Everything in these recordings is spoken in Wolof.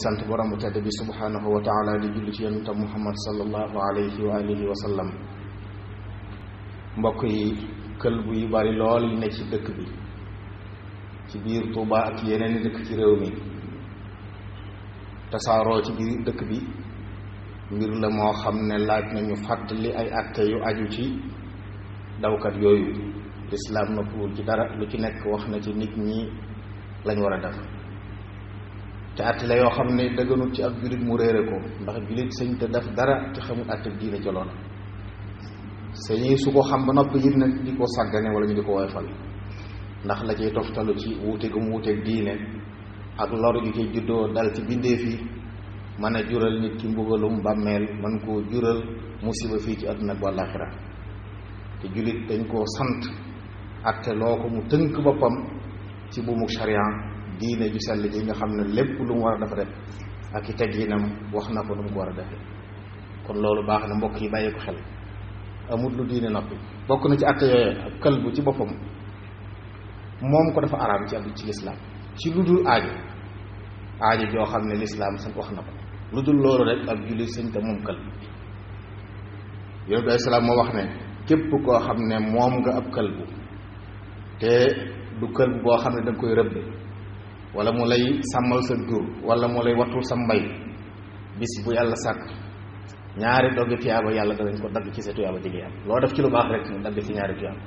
sant borom bu tedd bi subhanahu wa taala di julli ci yonentam Muhammad sallallahu alayhi wa alihi wa sallam. mbokk yi këlbu yu bari lool yi ne ci dëkk bi ci biir Touba ak yeneen dëkk ci réew mi tasaaroo ci biir dëkk bi mbir la moo xam ne laaj nañu fàttali ay atte yu aju ci dawkat yooyu. lislaam noppuwul ci dara, lu ci nekk wax na ci nit ñi lañ war a def te atte la yoo xam ne dëgganut ci ab jullit mu réere ko, ndax jullit sëñ te def dara te xamul atte diine joloon sëñi su ko xam ba noppi it nag di ko sàggane wala ñu di ko woyfal, ndax la cay toftalu ci wuute gu mu wuuteeg diine ak lor gi koy juddoo dal ci bindeef yi mën a jural nit ki mbugalum bàmmeel, mën koo jural musiba fii ci àdduna ak àllaaxira. te jullit dañ koo sant atte loo ko mu tënk boppam ci buumuk sharia diine ju sell ji nga xam ne lépp lu mu war a def rek ak i tegginam wax na ko nu mu ko war a defee. kon loolu baax na mbokk yi bàyyi ko xel, amul lu diine noppi. bokk na ci atte yooyu ak këlbu ci boppam moom ko dafa araam ci ci lislaam ci lu dul aajo joo xam ne lislaam sax wax na ko. lu dul loolu rek ab jullit sëñ te moom këlb. yonent bi salaam moo wax ne képp koo xam ne moom nga ab këlbu te du këlbu boo xam ne da nga koy rëbbe wala mu lay sàmmal sa jur wala mu lay wattul sa mbay, bis bu yàlla sàkk ñaari doggi tuyaaba yàlla danañ ko dagg ci sa tuyaaba jege am. loo def ci lu baax rek ñu dagg ci ñaari tuyaaba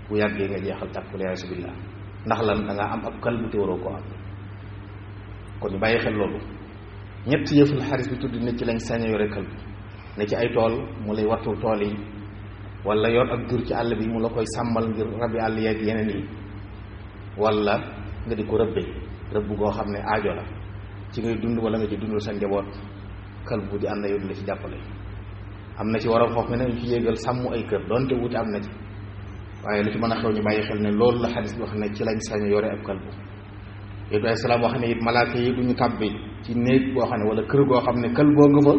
bu yàggee nga jeexal takk wal iyaazu billaah. ndax lan da ngaa am ab këlbu te waroo koo am. kon ñu bàyyi xel loolu. ñett yëful xaris bi tudd nit ci lañ sañ a yore këlbu ne ci ay tool mu lay wattul tool yi, wala yor ak jur ci àll bi mu la koy sàmmal ngir rabi àll yeeg yeneen yi, wala nga di ko rëbbe rëbb goo xam ne aajo la ci ngay dund wala nga ci dundal sa njaboot. këlbu di ànd yow di la ci jàppale. am na ci waral foofu ne ñu fi yéegal sàmm ay kër donte wuti am na ci, waaye lu ci mën a xew ñu bàyyi xel ne loolu la xadis bi wax ne ci lañ sañ a yore ab këlbu. Ibrahima salaam wax ne it malaaka yi duñu tàbbi ci néeg boo xam ne wala kër goo xam ne këlboo nga fa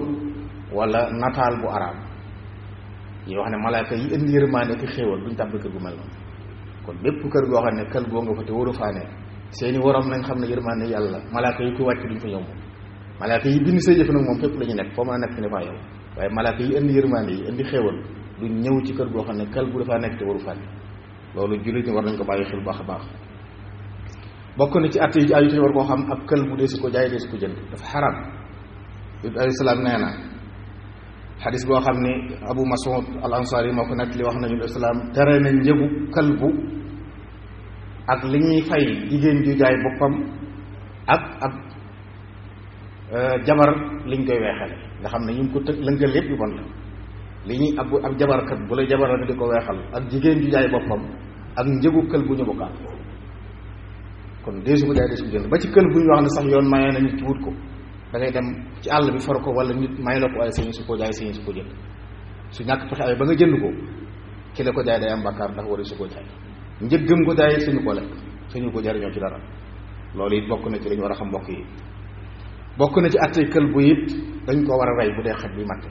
wala nataal bu araam. yi wax ne malaaka yi indi yërmaane ak xéewal duñ tàbbi kër gu mel noonu. kon bépp kër goo xam ne këlboo nga fa te waru faane seeni waram nañ xam ne yërmaane yàlla malaaka yi koy wàcc duñ fa ñëw moom. malaaka yi bind say jëf nag moom fépp la ñu nekk foo mën a nekk fi ne faa yow, waaye malaaka yi indi yërmaane yi indi xéewal duñ ñëw ci kër goo xam ne këlbu dafaa nekk te waru faane. loolu jullit ñi war nañ ko bàyyi xel baax a baax. bokk na ci at yi aju te war koo xam ab këlbu dee su ko jaay dee su ko jënd dafa xaraam. alayhi salaam nee na xadis boo xam ne Abu Mas'ud al Ansari moo ko nekk li wax nañu islaam tere na njëgu këlbu ak li ñuy fay jigéen ju jaay boppam ak jabar liñ koy weexale nga xam ne ñu ngi ko tëg lëngal lépp yu bon la. li ñuy ab jabarkat bu la jabar la di ko weexal ak jigéen ju jaay boppam ak njëgu këlbu ñu bokkaat. kon deesu ko jaay deesu ko jënd ba ci këlbu ñu wax ne sax yoon mayee na nit ci wut ko, da ngay dem ci àll bi for ko wala nit may la ko ay sañu su ko jaay sañu su ko jënd. su ñàkk pexe ay ba nga jënd ko ki la ko jaay day am bàkkaar ndax war su ko jaay. njëggam ko jaay suñu ko lekk suñu ko jariñoo ci dara. loolu it bokk na ci lañu war a xam mbokk yi. bokk na ci attey këlbu it dañ ko war a rey bu dee xaj bi matt.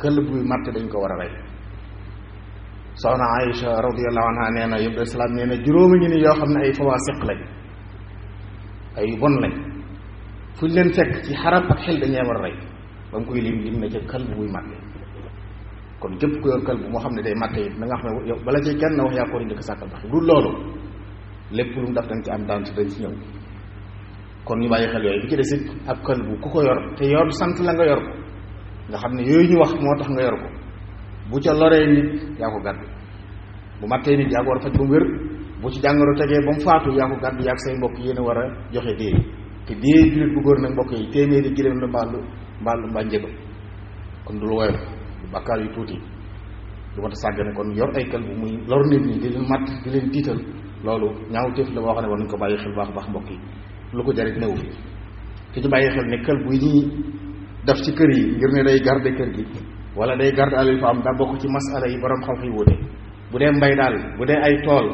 këlbu bi matt dañ ko war a rey. soxna Aïcha radiyallahu anha nee na yëpp islaam nee na juróomi ngi ni yoo xam ne ay fawaasiq lañ, ay bon lañ, fuñ leen fekk ci xaram ak xel dañee war a rey. ba mu koy lim na ca këlbu buy matte. kon képp ku yor këlbu moo xam ne day matte it na nga xam ne yow bala ci kenn wax yaa ko njëkk sàkkal bax du loolu lépp lu mu def dañ ci am daan si dañ ci ñëw. kon ñu bàyyi xel yooyu bi ci des it ab këlbu ku ko yor te yor sant la nga yor ko nga xam ne yooyu ñu wax moo tax nga yor ko, bu ca loree nit yaa ko gàddu, bu mattee nit yaa ko war a faj ba mu wér, bu ci jàngoro tegee ba mu faatu yaa ko gàddu, yaa ak say mbokk yéen a war a joxe dee. te dee jullit bu góor nag mbokk yi téeméeri giléem la mbaa njëgam. kon du lu woyof du bàkkaar yu tuuti du ma ta sàggane. kon yor ay këlbu muy lor nit ñi di leen matt di leen tiital, loolu ñaaw téef la boo xam ne war nañ ko bàyyi xel baax baax mbokk yi. lu ko jarit newu fi te ñu bàyyi xel ne këlbu yi ñuy def ci kër yi ngir ne day garder kër gi wala day garder alal fa am daa bokk ci masala yi borom xam-xam yi wute. bu dee mbay daal, bu dee ay tool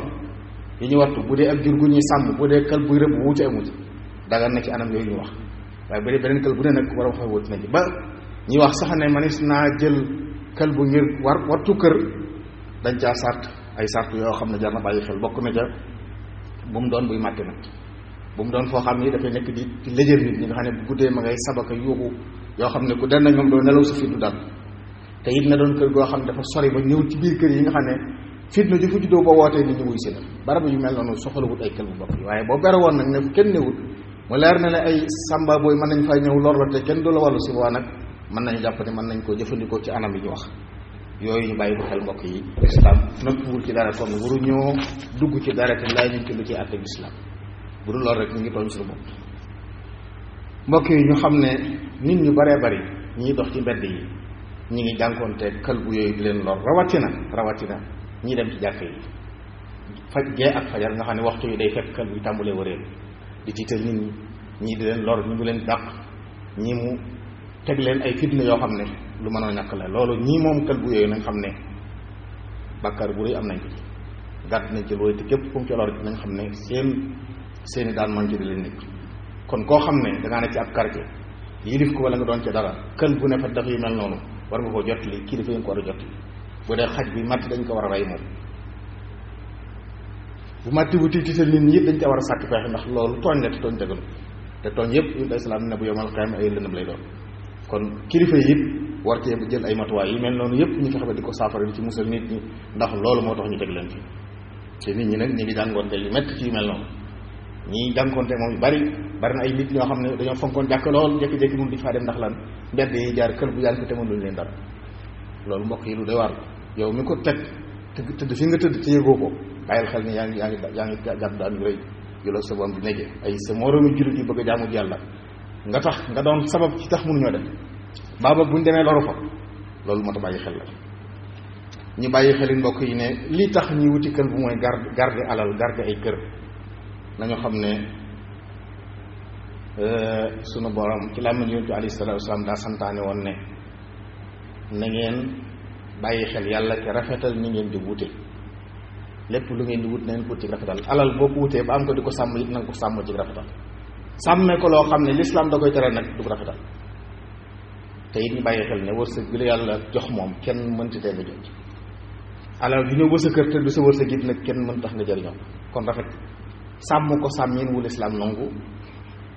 yi ñu wattu, bu dee ak jur gu ñuy sàmm, bu dee kël buy rëbb wuute amu ci, dagan na ci anam yooyu ñu wax. waaye bu dee beneen kël bu ne nag borom xam wuute na ci ba ñi wax sax ne manis naa jël kël bu ngir wattu kër dañ caa sart ay sart yoo xam ne jar na bàyyi xel. bokk na ca bu mu doon buy màtte nag bu mu doon foo xam ni dafay nekk di lëjër nit ñi nga xam ne bu guddee ma ngay sabaka yuuxu yoo xam ne ku den na ñoom doo nelaw sa fit du dal te it na doon kër goo xam ne dafa sori ba ñëw ci biir kër yi nga xam ne fitna ju fa juddoo ba wootee nit ñi wuy si la barab yu mel noonu soxlawut ay kël bu bopp yi waaye boo bere woon nag ne fu kenn newut mu leer na ne ay samba booy mën nañ fay ñëw lor la te kenn du la wàllu si waa nag mën nañu jàpp ne mën nañ koo jëfandikoo ci anam yi ñu wax yooyu ñu bàyyi ko xel mbokk yi islam nëppwul ci dara kon waruñoo dugg ci dara te laaj ñu ci lu ci àtte bi islam bu dul lool rek ñu ngi tooñ suñu bopp mbokk yi ñu xam ne nit ñu baree bari ñiy dox ci mbedd yi ñi ngi jànkoonte kël bu yooyu di leen lor rawatina ñi dem ci jàkk yi faj gee ak fajar nga xam ne waxtu yi day fekk kël buy tàmbalee wëreel di tiital nit ñi ñii di leen lor ñu ngi leen dàq ñi mu teg leen ay fitna yoo xam ne lu mën a ñàkk la loolu ñii moom kël bu yooyu nañ xam ne bàkkaar bu rëy am nañ ko ci gàtt nañ ci loolu te képp ku mu ci lor nañ xam ne seeni daan man ci di leen nekk kon koo xam ne dangaa ne ci ab quartier yilif ko wala nga doon ci dara kël bu ne fa daf yu mel noonu war nga koo jot li kii dafa nga ko war a jot li bu dee xaj bi matt dañ ko war a rey moom bu matti bu tiital nit ñi it dañ ca war a sàkk pexe ndax loolu tooñ la te tooñ dëggalu te tooñ yëpp yu islam ne bu yomal xayma ay lëndëm lay doon kon kilifa yi it war cee bu jël ay matuwaay yi mel noonu yëpp ñu fexe ba di ko saafara di ci musal nit ñi ndax loolu moo tax ñu teg leen fi te nit ñi nag ñu ngi jàngoonte yu métti ci yu mel noonu ñii jànkoonte moom yu bari na ay nit ñoo xam ne dañoo fonkoon jàkk lool jékki-jékki mun di faa dem ndax lan mbedd yi jaar kër bu yaan ko te mënuñ leen dara loolu mbokk yi lu doy waar la yow mi ko teg tëdd fi nga tëdd te yëgoo ko bàyyil xel ni yaa ngi gàddu daan yu rëy yu la sa boom di nekkee ay sa moroomi jullit yi bëgg a jaamu yàlla nga tax nga doon sabab ci tax mënuñoo dem baaba buñ demee loru fa loolu moo tax bàyyi xel la ñu bàyyi xelin mbokk yi ne li tax ñuy wuti kër bu mooy garde alal garde ay kër nañu xam ne sunu borom ci làmmiñ Yonent bi alayhi salaatu wasalaam daa santaane woon ne na ngeen bàyyi xel yàlla te rafetal ni ngeen di wute lépp lu ngeen di wut na ngeen ko ci rafetal alal boo ko wutee ba am ko di ko sàmm it na nga ko sàmm ci rafetal sàmmee ko loo xam ne lislaam da koy tere nag du ko rafetal te it ñu bàyyi xel ne wërsëg bi la yàlla jox moom kenn mënti tee nga jot alal bi ñëw ba sa kër te du sa wërsëg it nag kenn mën tax nga jëriñoo kon rafet sàmm ko sàmmin wu lislaam nangu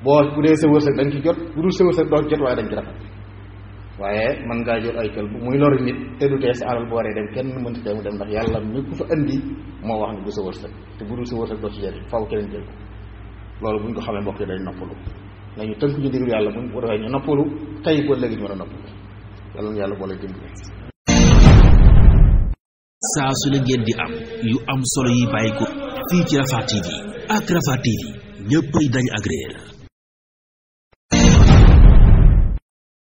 bu dee sa wërsëg dañ ci jot bu dul sa wërsëg doo jot waaye dañ ci rafet waaye mën ngaa jot ay kël bu muy lori nit te du tee sa alal bu waree dem kenn mënti tee mu dem ndax yàlla mi ku fa indi moo wax ne du sa wërsëg te bu dul sa wërsëg doo ci jëriñ faw keneen jël ko loolu buñ ko xamee mbokk yi dañ noppalu nañu tënk ñu diglu yàlla buñ ko defee ñu noppalu tey ba léegi ñu mën a noppalu yàlla na yàlla boole dimbali. saa su ne ngeen di am yu am solo yi bàyyi ko fii ci Rafah TV ak Rafah TV ñëppay dañ agréer